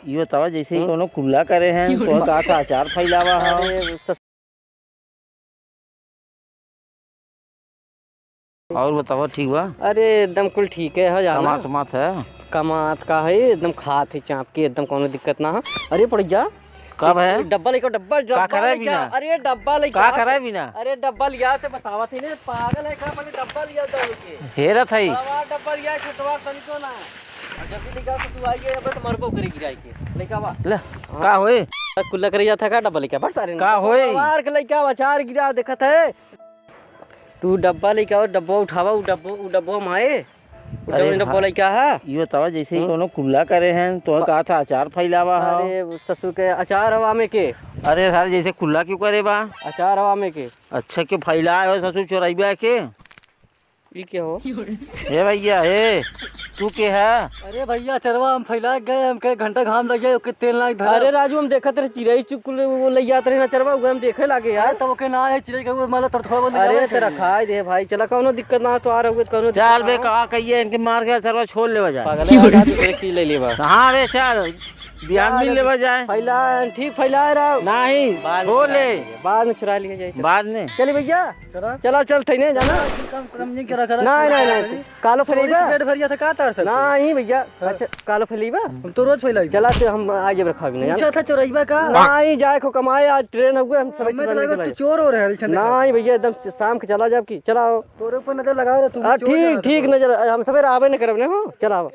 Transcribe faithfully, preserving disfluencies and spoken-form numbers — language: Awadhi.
ये बतावा, जैसे ही हम्म? कोनो कुल्ला करे हैं, तो का था अचार फैलावा है। अरे, सस- और बतावा, ठीक बा? अरे, एकदम कुल ठीक है, हो जाना। कमात, कमात है? कमात का है, एकदम खात है चाप के, एकदम कोनो दिक्कत ना है। अरे, पड़ जा। कब है? डब्बा लेके, डब्बा, का डब्बा करे लेके बिना? अरे, डब्बा लेके का करे बिना? अरे, डब्बा लिया, ते बतावा थी ने, पागल है का, पहले डब्बा लिया दो के। हेरत है। डब्बा, डब्बा लिया, छोटवा तनिको ना। और जल्दी लेके आओ तो तू आइए, अब तो मरबो करे गिराई के। लेके आवा। ले, हाँ। का होए? कुल्ला करे जाता का डब्बा लेके आ, बस अरे का होए? मार के लेके आवा, अचार गिरा देखत है। तू डब्बा लेके आवा, डब्बा उठावा, उ डब्बो, उ डब्बो माए। उ अरे डब्बो, डब्बो हाँ। लेके आ, हाँ। ये बतावा, जैसे ही हम्म? कोनो कुल्ला करे हैं, तो हाँ। का था अचार फैलावा है। अरे ससुर के अचार हवा में के? अरे सारे जैसे कुल्ला क्यों करे बा? अचार हवा में के? अच्छा क्यों फैलाए हो ससुर चोरैबा के? ई के हो? हे भैया, हे, तू के है? अरे भैया, चरवा हम फैला गए, हमके घंटा घाम लग गए, ओके तेल ना धरा। अरे राजू, हम देखत रहे, चिरई चुकुल वो ले जात रहे ना चरवा, उहे हम देखे लागे यार। अरे, तब ओके ना है, चिरई का वो मतलब थोड़ा, थोड़ा बहुत ले अरे, जावे तेरा चाहिए। खाए दे भाई, चला, कौनो दिक्कत ना, तो आ रहे, कौनो दिक्कत चल बे, ना हो। का कहिए, इनके मार के चरवा छोड़ लेवा जाए। पागल है यार, दूसरे चीज ले लेवा। हाँ बे, चल, बिहान मिल लेवा जाए। फैला, ठीक फैला रहा। नहीं, बाद में छोड़ चुरा ले। लिए, बाद में चुरा लिए जाए। बाद में। चली भैया। चला। चला, चल, थई नहीं जाना। कम, कम नहीं करा, करा। नहीं, नहीं, नहीं। कालो चोरी फैलाइबा? से पेट भर गया था, का तार था? नहीं भैया। हाँ। अच्छा, कालो फैलाइबा? हम तो रोज फैलाई। चला, तो हम आ जब रखा भी नहीं पूछा जाना। था चोरैबा का? नहीं, जाए को कमाए, आज ट्रेन हुए, हम सब हमें तो चला लगा निकल तू आए। चोर हो रहा है, ऐसा नहीं नहीं भैया, एकदम शाम के चला जाब की, चलाओ। तोरे ऊपर नजर लगा रहा, तू हाँ, चोर ठीक, लगा ठीक, रहा। नजर, हम सवेरे आवे नहीं करब ने, हो, चलाओ।